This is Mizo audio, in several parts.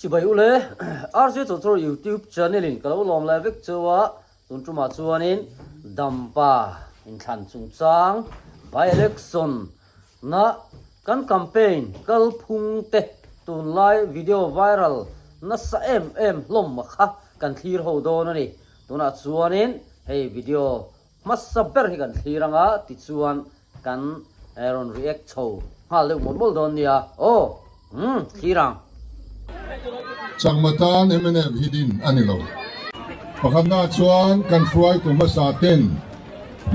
Chibai ule, RJ Chawchawr YouTube channel in ka lo lawm lai vek cheu a, tun tumah chuanin Dampa inthlan chungchang by election na kan campaign kalphung te tunlai video viral nasa em em hlawm a kha kan thlir ho dawn a ni. Tunah chuanin hei video Hmasa ber hi kan thlir anga tichuan kan rawn react chho nghal deuh mawlh mawlh dawn nia aw umm thlir ang. Chakma tan mnf hi din a ni lo. Pakhatna chuan kan hruaitu hmasa ten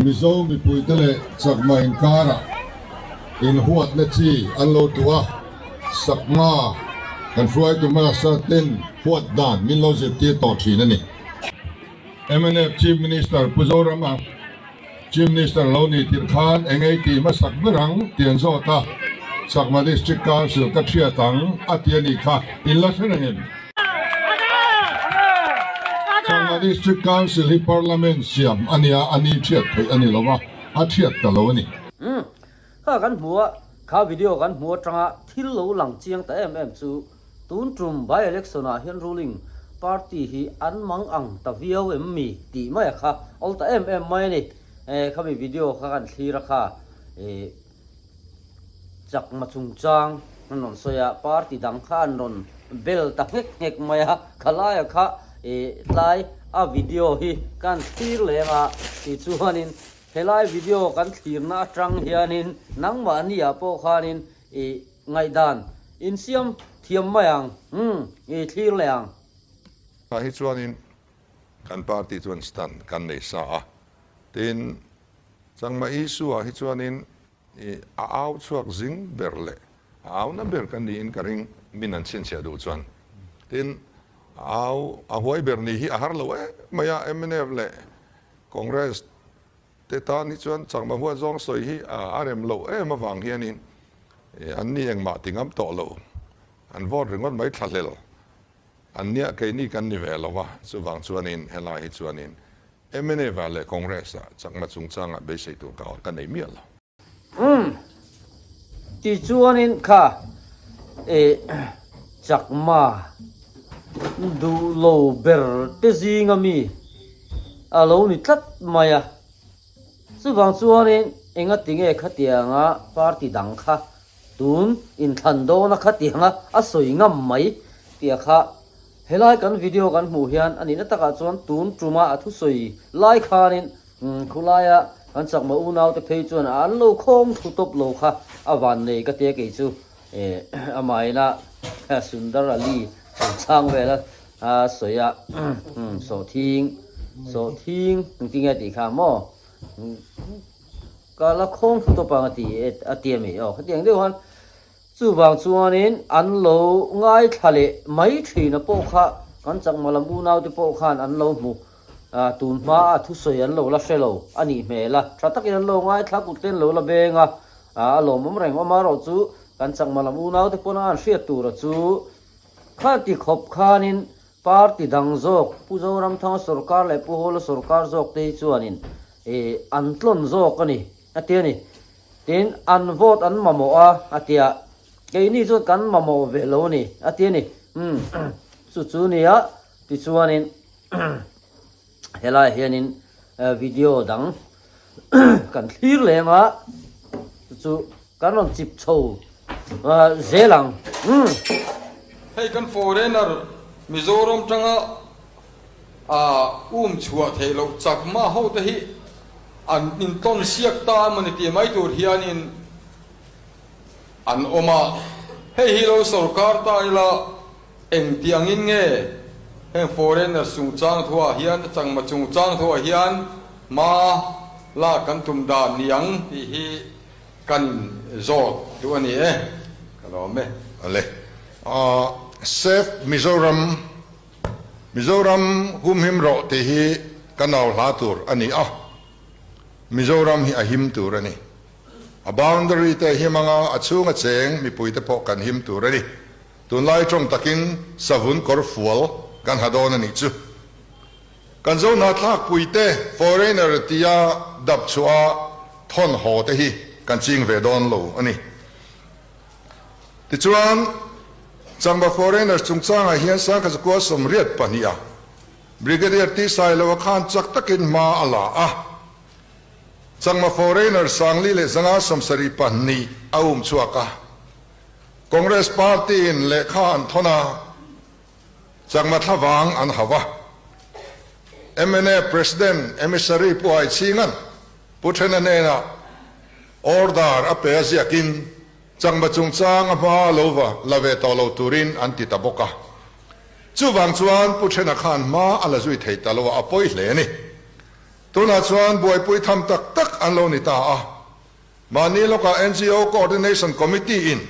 Mizo mipuite leh Chakma inkarah inhuatna chi an lo tuh a, Chakma kan hruaitu hmasa ten huat dan min lo zirtir tawh thin a ni. Mnf Chief Minister Pu Zorama Chief Minister lo ni tirh khan eng ei tih hmasak ber ang ti an zawt a, Chakma District Council ka thiat ang a ti a nih kha in la hre reng em? Chakma District Council hi Parliament siam a nia, a ni thiat theih a ni lo va, a thiat ta lo a ni. Umm. Kha kan hmu a, kha video kan hmu atanga thil lo lang chiang ta em em chu Tun tum by election ah hian ruling party hi an mang ang ta viau em mi tih mai a kha awl ta em em mai a ni. Eh khami video kha kan thlir a kha eh chakma chungchang an rawn sawi a party dang kha an rawn bel ta nghek nghek mai a khalaia kha eh tlai a video hi kan thlir leng a tichuanin helai video kan thlirna atang hianin nangmahni ah pawh khanin eh Ngaihdan insiam thiam mai ang, umm, i thlir leh ang. Tah hi chuanin kan party chuan stand kan nei sa a, tin Changma issue ah hi chuanin i a au chhuak zing ber leh a au na ber kan niin ka ring min an chhinchhiah duh chuan. Tin a au a huai ber ni hi a har lo em mai a, mnf leh Congress Te tan hi chuan chakma huat zawng sawi hi a rem loh em avang hianin an ni engmah ti ngam tawh lo, an vote ringawt mai thlahlel an nia keini kan ni ve lo va, chuvang chuanin helai hi chuanin mnf ah leh Congress ah chakma chungchangah beisei tur ka ka nei miah lo. Umm tichuanin kha eh chakma duh lo ber te zinga mi a lo ni tlat mai a, chuvang chuanin enga tinge khatianga party dang kha tun inthlan dawna khatianga a sawi ngam mai tih kha helai kan video kan hmuh hian a nihna takah chuan tun tuma a thusawi lai khanin Khulaia kan chakma unaute phei chuan an lo khawng thu tawp lo kha a van nei ka tia kei chu amahin a Sundar Ali chungchang vel a sawi a sawhthing sawhthing engtin nge tih kha maw ka la khawng thu tawp ang a ti a ti a mi aw khatiang deuh khan Chuvang chuanin an lo ngaithla leh mai thina pawh kha kan chakma lam unaute pawh khan an lo hmu a, tun hma a thusawi an lo la hre lo a nih hmel a, tha takin an lo ngaithla kut te an lo la beng a, a lawmawm reng awm a erawh chu kan chakma lam unaute pawna an hriat tura chu khan ti khawp khanin party dang zawk Pu Zoramthanga sawrkar leh Pu Hawla sawrkar zawk te hi chuanin an tlawn zawk a ni a ti a ni. Tin, an vote an mamawh a, a ti a. Keini chuan kan mamawh ve lo a ni, a ti a ni. Umm, chu chu nia, tichuanin helaiah hianin video dang kan thlir leng a, chu chu kan rawn chip chho zel ang. Umm. Hei kan foreigner Mizoram tanga um chhuah theih loh chakma ho te hi an intawn siak ta emaw ni tih mai tur hianin an awm a, hei hi lo sorkar ta ila engtiangin nge heng foreigner chungchang thuah hian chakma chungchang thuah hian hma lak kan tum dan ni ang tih hi kan zawt duh a ni e, ka lawm e. Ale. Save Mizoram Mizoram humhim rawh tih hi ka nau hla tur a ni a, Mizoram hi a him tur a ni. A boundary te him anga a chhunga cheng mipui te pawh kan him tur a ni. Tunlai tawng takin savun kawr fual kan ha dawn a nih chu. Kan zo hnahthlakpui te foreigner tia dap chhuah a thawn haw te hi kan ching ve dawn lo a ni. Tichuan. Changba foreigners chungchangah hian Sangkhazakua 82 a Brigadier T Sailoa khan chak takin hma a la a. Changma foreigner 472 a um chhuak a. Congress party in lehkha an thawn a, Changma thlavang an hauh a. Mnf President Emissary Pu Aichhinga'n Pu Thena hnenah order a pe a ziakin Changma chungchang a hma lo va la ve tawh lo turin an ti ta bawk a. Chuvang chuan Pu Thena khan hma a la zui thei ta lo a, a pawi hle a ni. Tunah chuan buaipui tham tak tak an lo ni ta a. Mahni lawkah NGO Coordination Committee in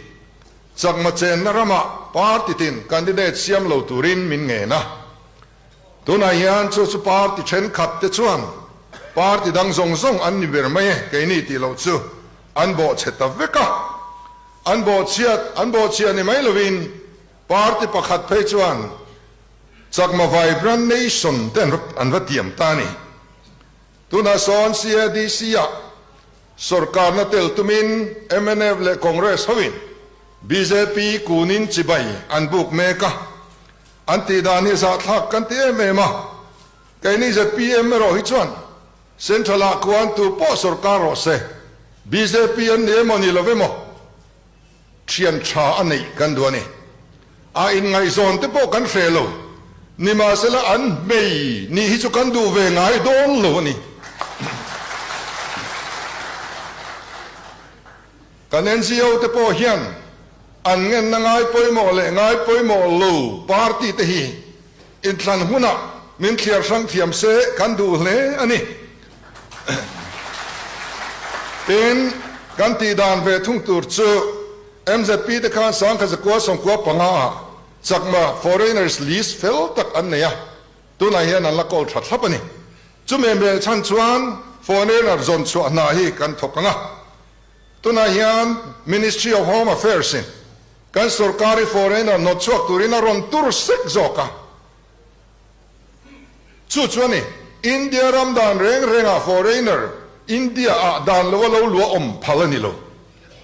Chakma chenna ramah party tin candidate siam lo turin min ngen a. Tunah hian chu chu party thenkhat te chuan party dang zawng zawng an ni ber mai e, keini tih loh chu an bawhchhe ta vek a. An bawhchhiat an bawhchhiah ni mai lovin party pakhat phei chuan Chakma Vibrant Nation te an va tiam ta a ni. Tunah sawn CADC-ah sorkarna tel tumin mnf leh Congress hoin bjp kunin chibai an buk mek a, an tih dan hi zahthlak kan ti em em a. Keini zpm erawh hi chuan Central-ah khuan tu pawh sorkar rawh se, bjp an ni emaw ni lo emaw, Thian tha a neih kan duh a ni. A inngaihzawn te pawh kan hre lo. Nimahsela an hmei nih hi chu kan duh ve ngai dawn lo a ni. Kan NGO te pawh hian an ngenna ngai pawimawh leh ngai pawimawh lo party te hi inthlan hunah min thliar hrang thiam se kan duh hle a ni. Tin, kan tih dan ve thung tur chu MZP te khan Sangkhazakua 95 ah Chakma foreigners list fel tak an nei a, tunah hian an la kawl tha thlap a ni. Chumi hmel chhan chuan foreigner zawn chhuah hna hi kan thawk ang a. Tunah hian Ministry of Home Affairs in kan sorkar hi foreigner hnawt chhuak turin a rawn tur sek zawk a. Chu chu a ni, India ram dan reng rengah foreigner India ah dan lo a lo luah awm phal a ni lo.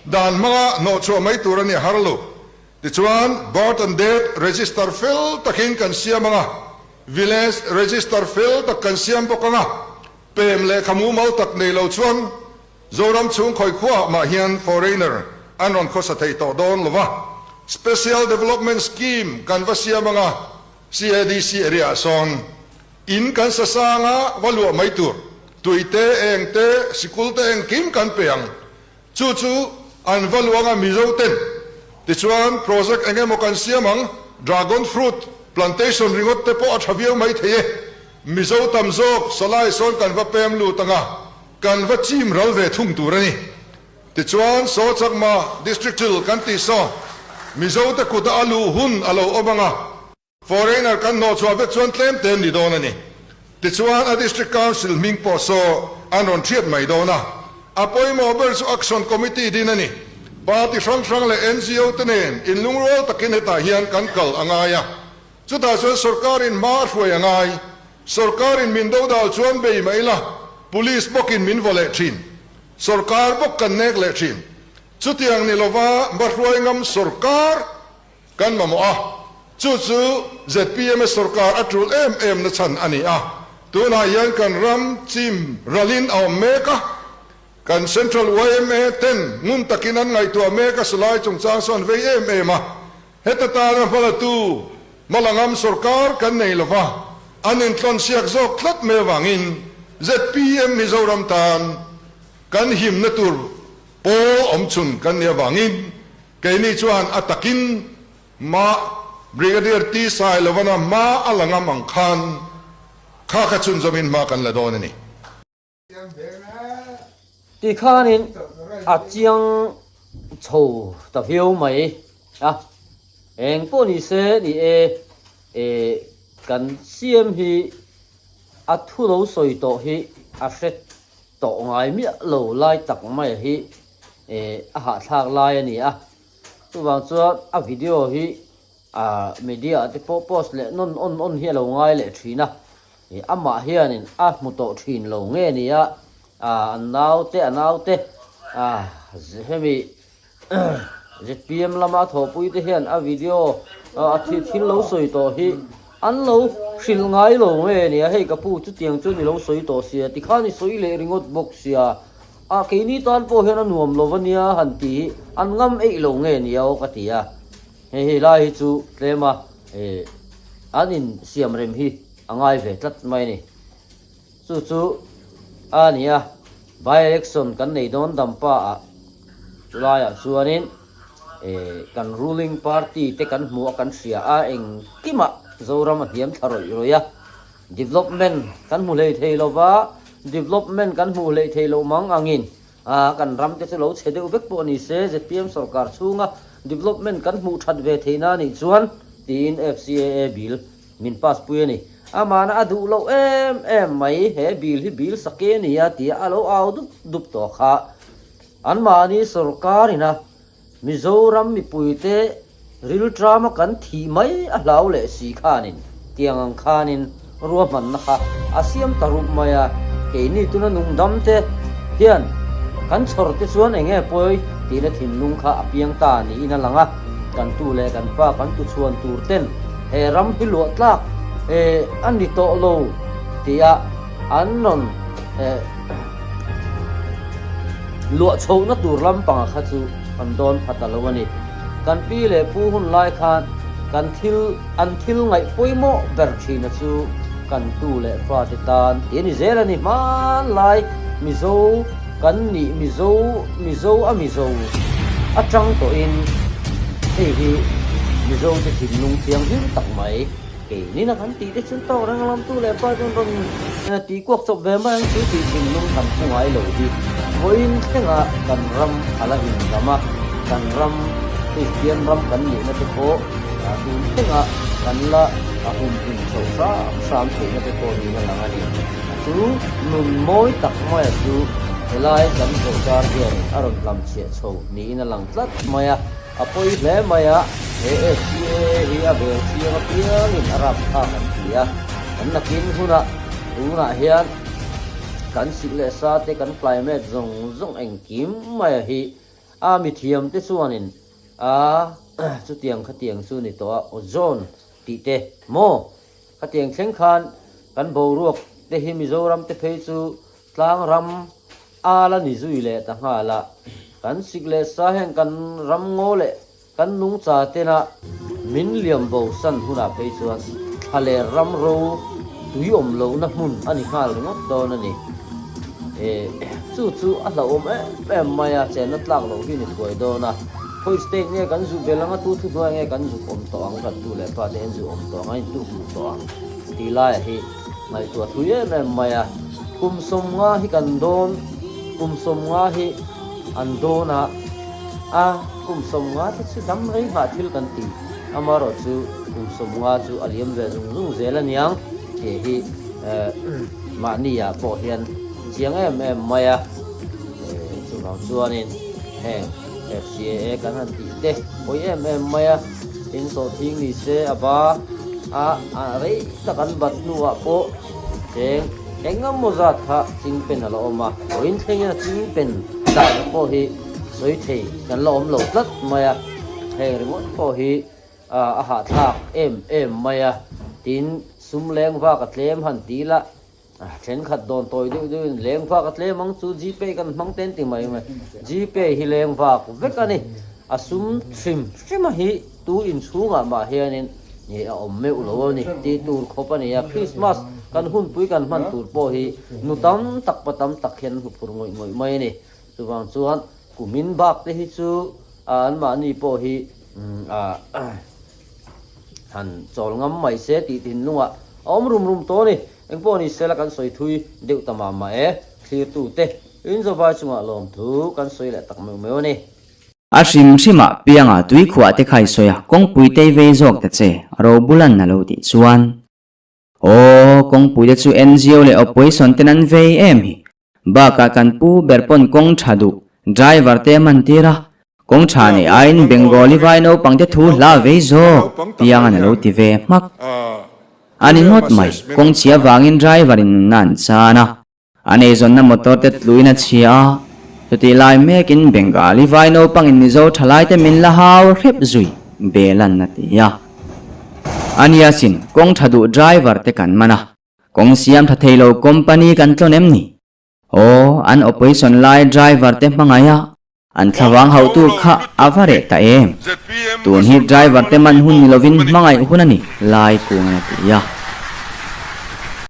Dan hmanga hnawhchhuah mai tur a ni har lo. Tichuan, birth and death register fel takin kan siam ang a, village register fel tak kan siam bawk ang a, pem lehkha mumal tak nei lo chuan Zoram chhung khawi khuaah mah hian foreigner an rawn khawsa thei tawh dawn lo va, Special Development Scheme kan va siam ang a, CADC area ah sawn in kan sa sang a, va luah mai tur, tui te, eng te, sikul te engkim kan pe ang. Chu chu an va luang a Mizo ten. Tichuan project eng emaw kan siam ang, dragon fruit plantation ringawt te pawh a tha viau mai thei e. Mizo tam zawk Salai sawn kan va pem lut ang a, kan va chim ral ve thung tur a ni. Tichuan Saw Chakma District Til kan tih saw Mizo te kut a a luh hun a lo awm ang a, foreigner kan hnawh chhuah vek chuan tlem te an ni dawn a ni. Tichuan a District Council hming pawh saw an rawn thiat mai dawn a. A pawimawh ber chu Action Committee din a ni. Party hrang hrang leh NGO te nen inlungrual takin hetah hian kan kal a ngai a. Chutah chuan sorkarin hma a hruai a ngai. Sorkarin min dodal chuan bei mai la, police bawkin min vaw leh thin. Sorkar bawk kan nek leh thin. Chutiang ni lova hmahruai ngam sorkar kan mamawh a, chu chu zpm sorkar a tul em em na chhan a ni a. Tunah hian kan ram chim ralin a awm mek a, kan Central yma ten ngun takin an ngaihtuah mek a, silai chungchang sawn vei em em a. Heta tana hmalatu Malangam sorkar kan nei lova, an intlawnsiak zawk tlat mai avangin zpm Mizoram tan kan himna tur pawl awmchhun kan nih avangin keini chuan a takin mah Brigadier T Sailovana hma a la ngam ang khan kha kha chhunzawmin hma kan la dawn a ni. Ti khanin a chiang chho ta viau mai a, eng pawh ni se ni e, eh kan CM hi a thu lo sawi tawh hi a hre tawh ngai miah lo lai tak mai hi eh a hahthlak lai a ni a, chuvang chuan a video hi A media ah te pawh post leh nawn awn awn hi a lo ngai leh thin a, ih amah hianin a hmu tawh thin lo nge nia, a an naute a naute a hemi. Zpm lama a thawhpui te hian a video a thil lo sawi tawh hi an lo hrilh ngai lo nge nia hei ka pu chutiang chuan i lo sawi tawh sia tikhan i sawi leh ringawt bawk sia a keini tan pawh hian a nuam lo ania han tih hi an ngam eih lo nge nia aw ka ti a hei hei lai hi chu tlem a an insiam rem hi a ngai ve tlat mai a ni. Chu chu a ni a, by election kan nei dawn dampa ah chulaiah chuanin kan ruling party te kan hmu a kan hria a engkimah Zoram a hniam thla rawih rawih a, development kan hmu hlei thei lova, development kan hmuh hlei thei loh mang angin kan ram te chu lo chhe deuh vek pawh ni se zpm sorkar chhunga development kan hmuh that ve theihna a nih chuan tiin FCAA bill Min pass pui a ni. Amahna a duh loh em em mai, he bill hi bill sake a ni a tia a lo au dup dup tawh kha. Anmahni sorkar ina Mizoram mipuite rilṭama kan thih mai a hlau leh si khanin tiang ang khanin ruahmanna kha a siam ta rup mai a, keini tuna nungdam te hian kan chhawr te chuan eng nge pawi tihna thinlung kha a piang ta niin a lang a, kan tu leh kan fa kan tuchhuan tur ten he ram hi luah tlak a ni tawh lo tia an rawn luah chhohna tur lampanga kha chu kan dawn pha ta lo a ni. Kan pi leh pu hun lai khan kan thil an thil ngaih pawimawh ber thina chu kan tu leh fate tan tih a ni zel a ni. Hmanlai Mizo kan nih Mizo Mizo a Mizo atang tawhin hei hi Mizo te thinlung thianghlim tak mai keinin a kan tih te chuan tawk reng lam tu leh pa chuan rawn tih kuak chawp ve mai ang chu tih thinlung kan hmu ngai lo hi vawiin thlengah kan ram a la indam a, kan ram Kristian ram kan nihna te pawh tun thlengah kan la humhim chho hram hram theihna te pawh niin a lang a ni. Chu nun mawi tak maia chu helai kan sorkar hian a rawn hlamchhiah chho niin a lang tlat mai a, a pawi hle mai a, he FCAA hi a vel chiang apiangin a rap thlak an ti a, kan nakin hunah tunah hian kan sik leh sa te kan climate zawng zawng engkim maia hi a mithiam te chuanin a chutiang khatiang chu ni tawh a, ozone tih te maw? Khatiang thleng khan kan boruak te hi Mizoram te phei chu tlang ram al a ni zui leh ta nghal a, kan sik leh sa heng kan ram ngaw leh kan nungcha tena min liam bo san hunah phei chuan thla leh ram ro tui awm lohna hmun a ni nghal ringawt dawn a ni. E, chu chu a hlauhawm em em mai a, chenna tlak loh hi ni thuai dawn a. Khawi state nge kan zuk bel anga tu thuhnuai nge kan zuk awm tawh ang kan tu leh pa te hian zuk awm tawh ang a intu hmu tawh ang tih laiah hi ngaihtuah thui em em mai a. Kum 50 hi kan dawn kum 50 hi an dawn a a kum 50 te chu dam rei nghah thil kan ti amaherawh chu kum 50 chu a liam ve zung zung zel aniang tih hi eh mahni ah pawh hian chiang em em mai a eh chuvang chuanin heng. FCAA kan han tih te pawi em em mai a, in sawhthing ni se a ba a a rei tak an bat hnuah pawh cheng eng emaw zat kha chingpen a la awm a, vawiin thlengin a chingpen dahna pawh hi sawi thei kan la awm lo tlat mai a, heng ringawt pawh hi a hahthlak em em mai a, tin sum leng vak a tlem han ti la. Thenkhat dawn tawi deuh deuhin leng vak a tlem ang chu Gpay kan hmang ten ti mai mai. Gpay hi leng vak vek a ni. A sum hrim hrima hi tu inchhungah mah hianin a awm meuh lo a ni tih tur khawp a ni a. Christmas kan hunpui kan hman tur pawh hi nu tam tak pa tam tak hian an huphurh ngawih ngawih mai a ni. Chuvang chuan kumin bak te hi chu anmahni pawh hi han chawl ngam mai se tih thinlungah a awm rum rum tawh a ni. Engpawh ni sela kan sawi thui deuh ta mah mah e, thlirtute inzawvai chungah lawmthu kan sawi leh tak meuh meuh a ni. A hrim hrimah pianga tuikhuah te khai sawi a, kawngpui tei vei zawk ta che, Robulan a lo tih chuan. Aw, kawngpui te chu NGO leh opposition ten an vei em hi. Bakah kan pu ber pawn kawng tha duh driver te a man tir a, kawng tha nei aiin Bengali vai naupang te thu hla vei zawk piangan a lo ti ve hmak. A ni ngawt mai, kawng chhia vangin driver in nunna an chan a, an eizawnna motor te tluin a chhia a. Chutih lai mekin Bengali vai naupangin Mizo thalaite min la hau hrep zui Belan a ti a. A nia sin, kawng tha duh driver te kan man a, kawng siam tha thei lo company kan tlawn em ni? Aw, an opposition lai driver te hmangaih a, an thlavang hauhtu kha a va reh ta em? Tun hi driver te man hun ni lovin hmangaih hun a ni, lai kung a ti a.